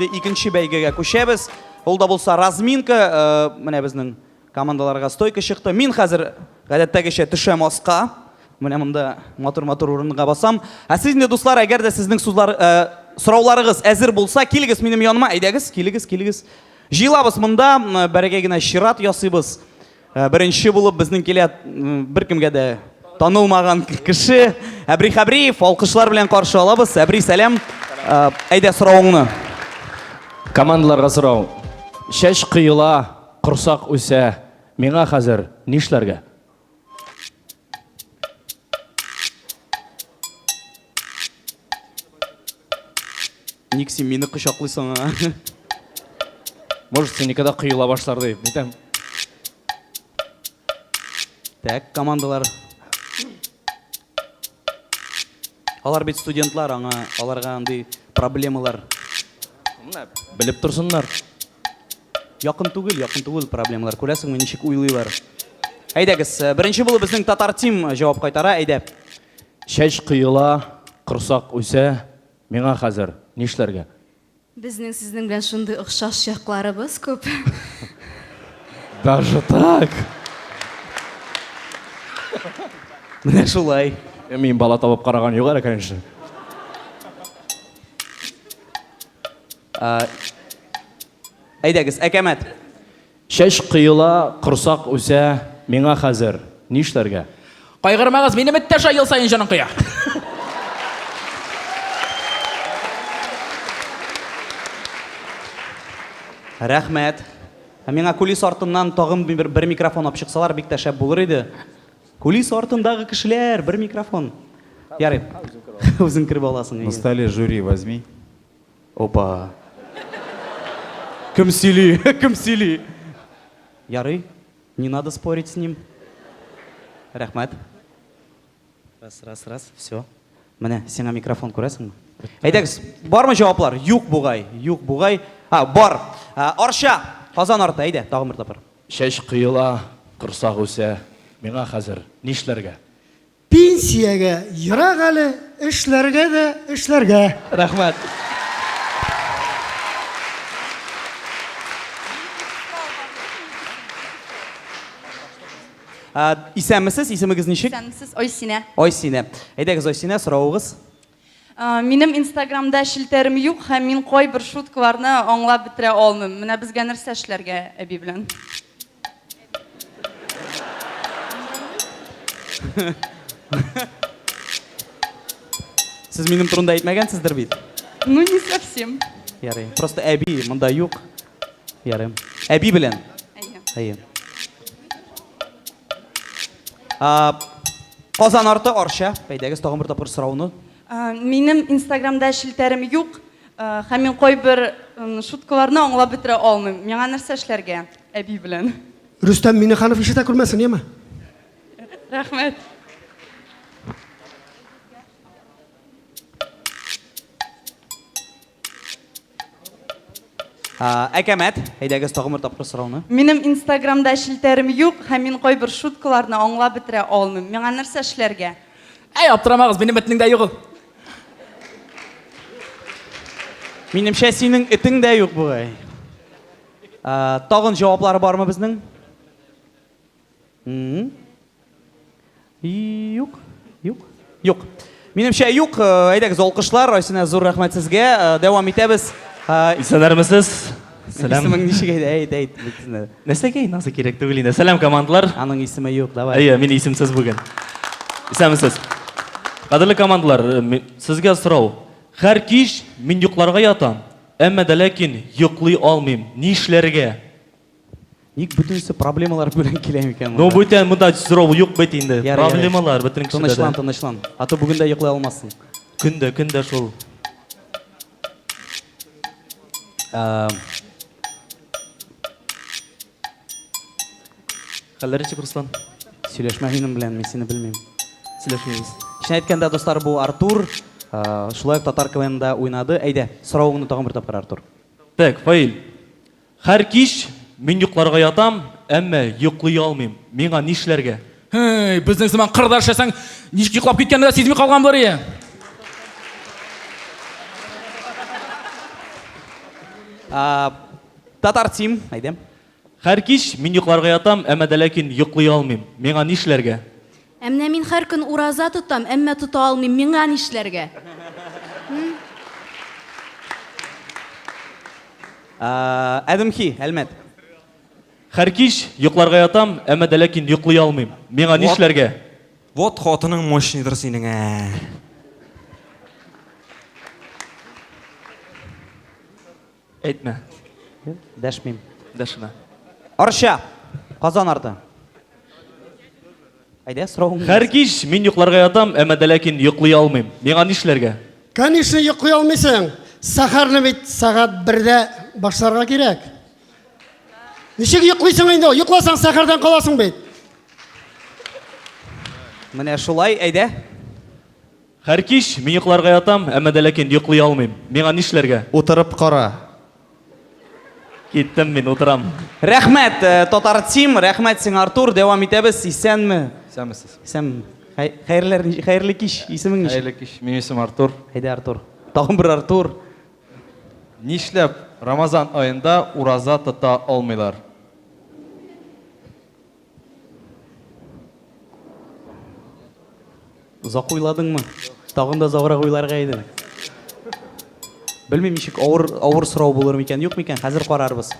инде икенче бәйгегә күчәбез. Ул да булса разминка, э, менә безнең командаларга стойка чыкты. Мин хәзер гадәттәгечә төшәм аска. Менә монда матур-матур урынга басам. Ә сез инде, дуслар, әгәр дә сезнең сузлар, э, сорауларыгыз әзер булса, килегез минем яныма, әйдәгез, килегез, килегез. Җыелабыз монда, бәрәкәй генә чират ясыйбыз. Э, беренче булып безнең килә беркемгә дә танылмаган кеше Әбри Хәбриев, алкышлар белән каршы алабыз. Әбри, сәлам. Э, әйдә соравыңны. Командаларга сорау. Чәч коела, корсак үсә. Миңа хәзер нишләргә? Ник син мине кочаклыйсың, а? Может, синеке дә коела башлар дип, әйтәм. Так, командалар. Алар бит студентлар, аңа аларга андый проблемалар. Менә белеп торсыннар. Якын түгел, якын түгел проблемалар. Күрәсеңме, ничек уйлыйлар. Әйдәгез, э, беренче булып безнең Татар Тим җавап кайтара, әйдә. Чәч коела, корсак үсә, миңа хәзер нишләргә? Безнең сезнең белән шундый охшаш якларыбыз күп. Даже так? Менә шулай. Мин бала табып караган юк әле, конечно. Әйдәгез, әкәмәт. Чәч коела, корсак үсә, миңа хәзер нишләргә? Кайгырмагыз, минем эт тә шулай ел саен җанын коя. Рәхмәт. Ә миңа кулис артыннан тагын бер, бер микрофон алып чыксалар, бик тә шәп булыр иде. Кулис артындагы кешеләр, бер микрофон. Ярый. Үзең кереп аласың. На столе жюри возьми. Опа. Кем сөйли? Кем сөйли? Ярый. Не надо спорить с ним. Рәхмәт. Раз, раз, раз. Все. Менә сиңа микрофон күрәсеңме? Әйдәгез, бармы җаваплар? Юк бугай, юк бугай. А, бар. Арча, Казан арты, әйдә, тагын бер тапкыр. Чәч коела, корсак үсә. Миңа хәзер нишләргә? Пенсиягә ерак әле, эшләргә дә эшләргә. Рәхмәт. Исәнмесез, исемегез ничек? Исәнмесез, Айсинә. Айсинә. Әйдәгез, Айсинә, соравыгыз. Минем Инстаграмда челтәрем юк һәм мин кайбер шуткаларны аңлап бетерә алмыйм. Менә безгә нәрсә эшләргә әби белән? Сез минем турында әйтмәгәнсездер бит? Ну, не совсем. Ярый. Просто әби монда юк. Ярый. Әби белән. Әйе. Әйе. Казан арты Арча. Әйдәгез тагын бер тапкыр сорауны. Минем Инстаграмда челтәрем юк, һәм мин кайбер шуткаларны аңлап бетерә алмыйм. Миңа нәрсә эшләргә әби белән? Рөстәм Миннеханов ишетә күрмәсен, яме? Рәхмәт. Әкәмәт, әйдәгез тагын бер тапкыр сорауны. Минем Инстаграмда челтәрем юк һәм мин кайбер шуткаларны аңлап бетерә алмыйм. Миңа нәрсә эшләргә? Әй, аптырамагыз, минем этнең дә юк ул. Минемчә, синең этең дә юк бугай. Тагын җаваплар бармы безнең? Юк, юк, юк. Минемчә, юк. Э, әйдәгез, алкышлар. Айсинә, зур рәхмәт сезгә. Э, дәвам итәбез. Э, Исәннәрмесез? Сәлам. Исемең ничек әйт, әйт, әйт. Нәрсәгә инансы кирәк түгел инде. Сәлам, командалар. Аның исеме юк, давай. Әйе, мин исемсез бүген. Исәнмесез. Кадерле командалар, сезгә сорау. Һәр кич мин йокларга ятам, әмма дә ләкин йоклый алмыйм. Нишләргә? Ник бөтенесе проблемалар белән килә микән Ну, бүтән монда сорау юк бит инде. Проблемалар бөтен кешедә. Тынычлан, тынычлан. А то бүген дә йоклый алмассың. Көн дә, көн дә шул. Хәлләр ничек, Руслан? Сөйләшмә минем белән, мин сине белмим. Сөйләшмибез. Чын әйткәндә, дуслар, бу Артур. Шулай ук татар КВНда уйнады. Әйдә, соравыңны тагын бер тапкыр, Артур. Так, Фаил. Һәр кич мин йокларга ятам, әмма йоклый алмыйм. Миңа нишләргә? Һей, безнең сыман кырда эшләсәң, ничек йоклап киткәнне дә сизми калган булыр ие. Татар Тим, әйдә. Һәр кич мин йокларга ятам, әмма дә ләкин йоклый алмыйм. Миңа нишләргә? Ә менә мин һәр көн ураза тотам, әмма тота алмыйм. Миңа нишләргә? Әдемхи, Әлмәт. Һәр кич йокларга ятам, әмма дә ләкин йоклый алмыйм. Миңа нишләргә? Вот хатының мощныйдыр синең, ә. Әйтмә. Дәшмим. Дәшмә. Арча. Казан арты. Әйдә, соравың. Һәр кич мин йокларга ятам, әмма дә ләкин йоклый алмыйм. Миңа нишләргә? Конечно, йоклый алмыйсың. Сәхәрне бит сәгать бердә башларга кирәк. Ничек йоклыйсың инде? Йокласаң сәхәрдән каласың бит. Менә шулай, әйдә. Һәр кич мин йокларга ятам, әмма дә ләкин йоклый алмыйм. Миңа нишләргә? Утырып кара. Киттем мин, утырам. Рәхмәт, э, Татар Тим, рәхмәт сиңа, Артур. Дәвам итәбез. Исәнме? Исәнмесез. Исән. Хәерләр, хәерле кич. Исемең ничек? Хәерле кич. Минем исемем Артур. Әйдә, Артур. Тагын бер Артур. Нишләп Рамазан аенда ураза тота алмыйлар? Озак уйладыңмы? Тагын да озаграк уйларга иде. Белмим, ничек авыр, авыр сорау булыр микән, юк микән, хәзер карарбыз.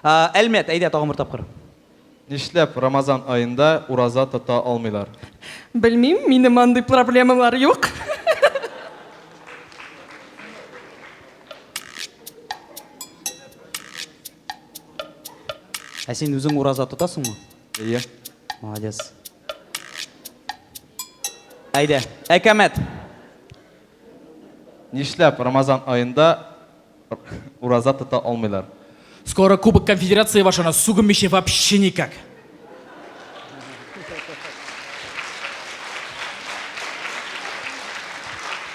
Әлмәт, әйдә тагын бер тапкыр. Нишләп Рамазан аенда ураза тота алмыйлар? Белмим, минем андый проблемалар юк. Ә син үзең ураза тотасыңмы? Әйе. Молодец. Әйдә, Әкәмәт. Нишләп Рамазан аенда Ураза тота алмыйлар. Скоро Кубок Конфедерации башлана, сүгенмичә вообще никак.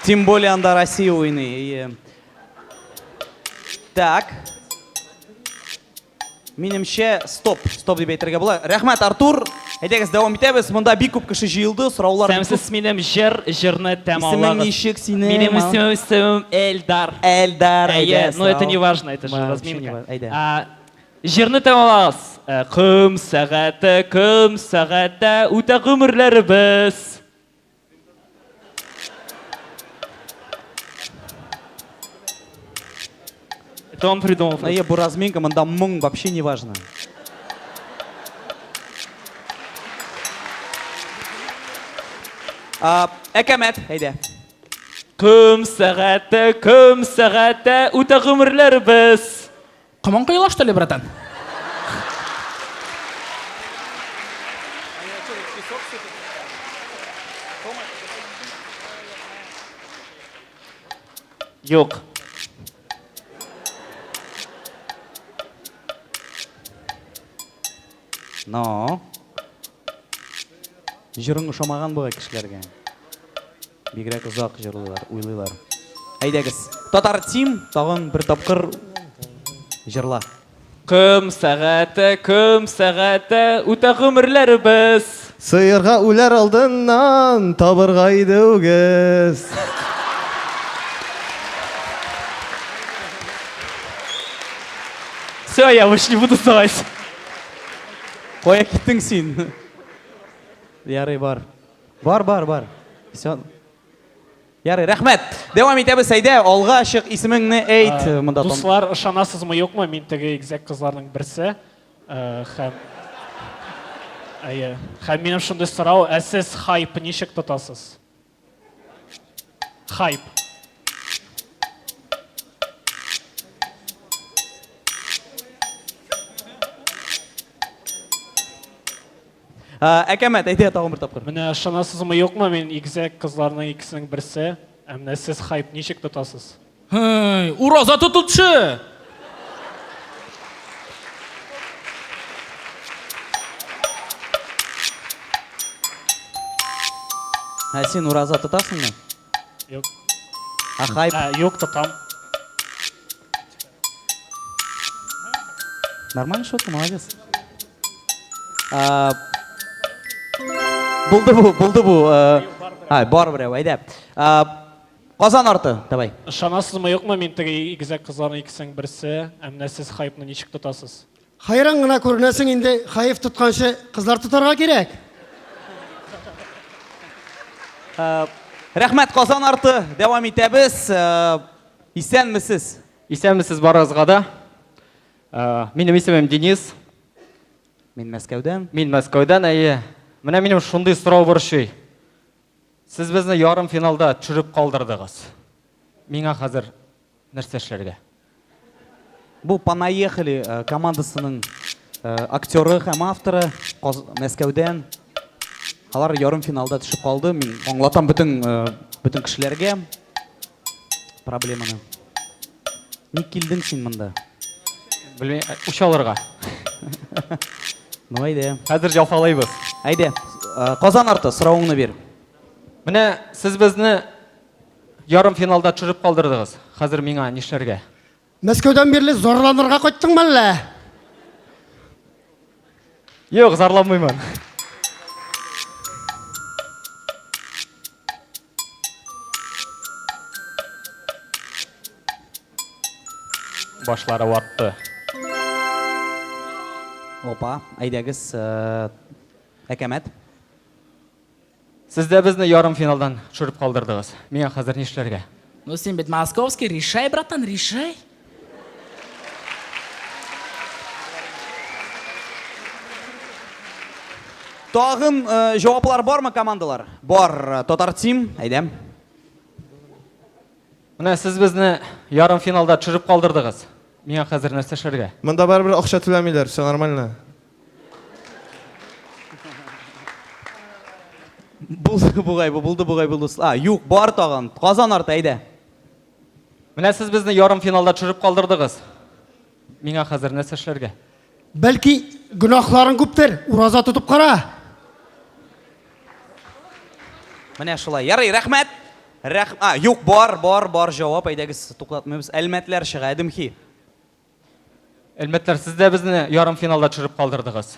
Тем более анда Россия уйный. Так. Минемчә, стоп, стоп дип әйтергә була. Рәхмәт, Артур. Әйдәгез, дәвам итәбез. Монда бик күп кеше җыелды, сораулар бик күп. Сәмсез минем җыр, җырны тәмамлагыз. Исемең ничек синең? Минем исемем исемем Эльдар. Эльдар, әйдә. Әйе, ну это не важно, это же разминка. Әйдә. Җырны тәмамлагыз. Э, ком сәгате, ком сәгатә, үтә гомерләребез. Это он придумал. Әйе, бу разминка, монда моң вообще не важно. Әкәмәт, әйдә. Ком сәгате, ком сәгате, үтә гомерләребез. Коман коелашты әле, братан. Юк. Но. Җырың ошамаган бугай кешеләргә. Бигрәк озак җырлыйлар, уйлыйлар. Әйдәгез, Татар Тим тагын бер тапкыр җырла. Ком сәгате, ком сәгате, үтә гомерләребез. Сыерга үләр алдыннан табырга иде үгез. Все, я больше не буду сдавать. Кая киттең син? Ярый, бар. Бар, бар, бар. Все. Ярый, рәхмәт. Дәвам итәбез, әйдә, алга чык, исемеңне әйт. Э, Монда Дуслар, ышанасызмы, юкмы, мин теге игезәк кызларның берсе. Э, һәм Әйе. Һәм минем шундый сорау, ә сез хайп ничек тотасыз? Хайп. Әкәмәт, әйдә тагын бер тапкыр. Менә ышанасызмы, юкмы, мин игезәк кызларның икесенең берсе. Ә менә сез хайп ничек тотасыз? Һей, ураза тотучы! Ә син ураза тотасыңмы? Юк. Ә хайп? Ә, юк, тотам. Нормально шутка, молодец. Булды бу, булды бу. Ай, бар берәү, әйдә. Казан арты, давай. Ышанасызмы, юкмы, мин теге игезәк кызларның икесенең берсе, ә менә сез хайпны ничек тотасыз? Хайран гына күренәсең инде, хайп тотканчы кызлар тотарга кирәк. Рәхмәт, Казан арты. Дәвам итәбез. Исәнмесез. Исәнмесез барыгызга да. Минем исемем Денис. Мин Мәскәүдән. Мин Мәскәүдән, әйе. Менә минем шундый сорау борчый. Сез безне ярым финалда төшереп калдырдыгыз. Миңа хәзер нәрсә эшләргә? Бу Понаехали командасының актеры һәм авторы Мәскәүдән. Алар ярым финалда төшеп калды. Мин аңлатам бөтен бөтен кешеләргә проблеманы. Ник килдең син монда? Белмим, үч алырга. Ну әйдә. Хәзер җафалыйбыз. Әйдә. Казан арты, соравыңны бир. Менә сез безне ярым финалда төшереп калдырдыгыз. Хәзер миңа нишләргә? Мәскәүдән бирле зарланырга кайттыңмы әллә? Юк, зарланмыймын. Башлары ватты. Опа, әйдәгез, әкәмәт. Сез дә безне ярым финалдан төшереп калдырдыгыз. Миңа хәзер нишләргә? Ну син бит московский, решай, братан, решай. Тагын э, җаваплар бармы командалар? Бар, э, Татар Тим, әйдә. Менә сез безне ярым финалда төшереп калдырдыгыз. Миңа хәзер нәрсә эшләргә? Монда барыбер акча түләмиләр, все нормально. Булды бугай бу, булды бугай бу, дуслар. А, юк, бар тагын. Казан арты, әйдә. Менә сез безне ярым финалда төшереп калдырдыгыз. Миңа хәзер нәрсә эшләргә? Бәлки, гөнаһларың күптер, ураза тотып кара. Менә шулай. Ярый, рәхмәт. Рәх... А, юк, бар, бар, бар җавап. Әйдәгез, туктатмыйбыз. Әлмәтләр чыга, Әдемхи. Әлмәтләр, сез дә безне ярым финалда төшереп калдырдыгыз.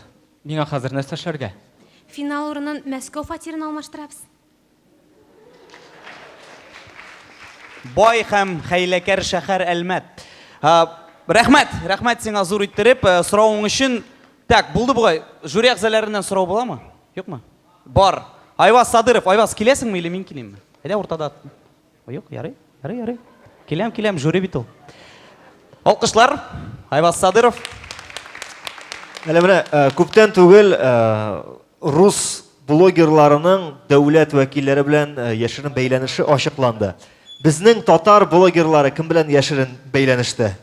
Миңа хәзер нәрсә эшләргә? Финал урынын Мәскәү фатирына алмаштырабыз. Бай һәм хәйләкәр шәһәр Әлмәт. Рәхмәт, рәхмәт сиңа зур иттереп, соравың өчен. Так, булды бугай. Жюри әгъзаларыннан сорау буламы? Юкмы? Бар. Айваз Садыров, Айваз, киләсеңме или мин килимме? Әйдә уртада. Юк, ярый, ярый, ярый. Киләм, киләм, жюри бит ул. Алкышлар, Айваз Садыров. Әле менә күптән түгел рус блогерларының дәүләт вәкилләре белән яшерен бәйләнеше ачыкланды. Безнең татар блогерлары кем белән яшерен бәйләнештә?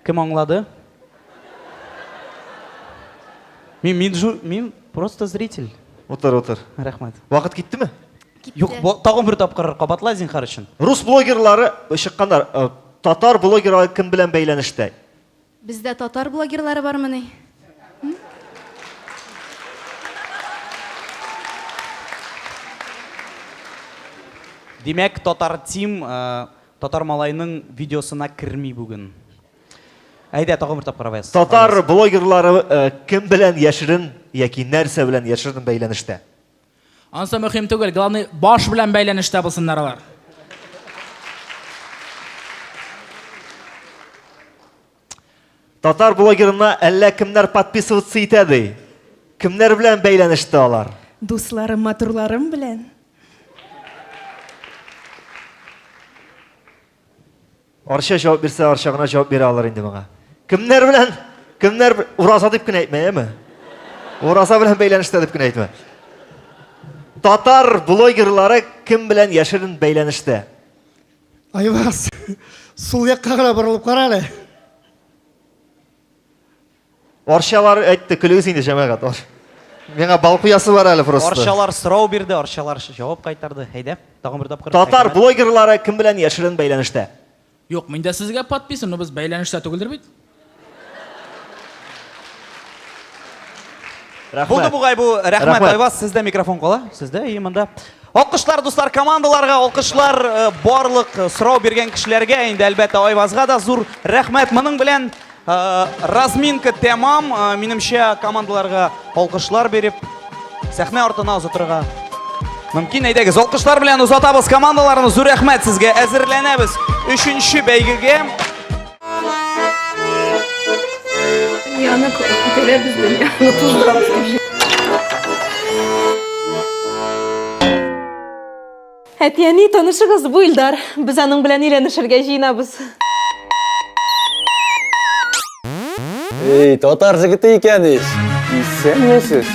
Кем аңлады? Мин, мин, жу, мин просто зритель. Утыр, утыр. Рәхмәт. Вакыт киттеме? Китте. Юк, тагын бер тапкыр кабатла зинхар өчен. Рус блогерлары чыкканнар. Э, татар блогерлары кем белән бәйләнештә? Бездә татар блогерлары бармыни? Димәк, Татар Тим э, Татар малайның видеосына керми бүген. Әйдә, тагын бер тапкыр Авез. Татар блогерлары э, кем белән яшерен яки нәрсә белән яшерен бәйләнештә? Анысы мөһим түгел, главный баш белән бәйләнештә булсыннар алар. Татар блогерына әллә кемнәр подписываться итә ди. Кемнәр белән бәйләнештә алар? Дусларым, матурларым белән. Арча җавап бирсә, Арча гына җавап бирә алыр инде моңа. Кемнәр белән? Кемнәр ураза дип кенә әйтмә, әйеме? Ураза белән бәйләнештә дип кенә әйтмә. Татар блогерлары кем белән яшерен бәйләнештә? Айваз, сул якка гына борылып кара әле. Арчалар әйтте, көлегез инде, җәмәгать. Миңа бал куясы бар әле просто. Арчалар сорау бирде, арчалар җавап кайтарды. Әйдә, тагын бер тапкыр. Татар блогерлары кем белән яшерен бәйләнештә? Юк, мин дә сезгә подписан, но без бәйләнештә түгелдер бит. Рәхмәт. Булды бугай бу. Рәхмәт, Рәхмәт. Айваз, сездә микрофон кала. Сездә, и монда. Алкышлар, дуслар, командаларга, алкышлар э, барлык э, сорау биргән кешеләргә, инде әлбәттә Айвазга да зур рәхмәт. Моның белән э, Разминка тәмам. Минемчә, командаларга алкышлар биреп, сәхнә артына озатырга мөмкин. Әйдәгез, алкышлар белән озатабыз командаларны. Зур рәхмәт сезгә. Әзерләнәбез өченче бәйгегә. Дөньяны күтәрәбез, дөньяны туздырабыз. Әти-әни, танышыгыз, бу Илдар. Без аның белән өйләнешергә җыенабыз. Эй, татар җегете икән ич. Исәнмесез.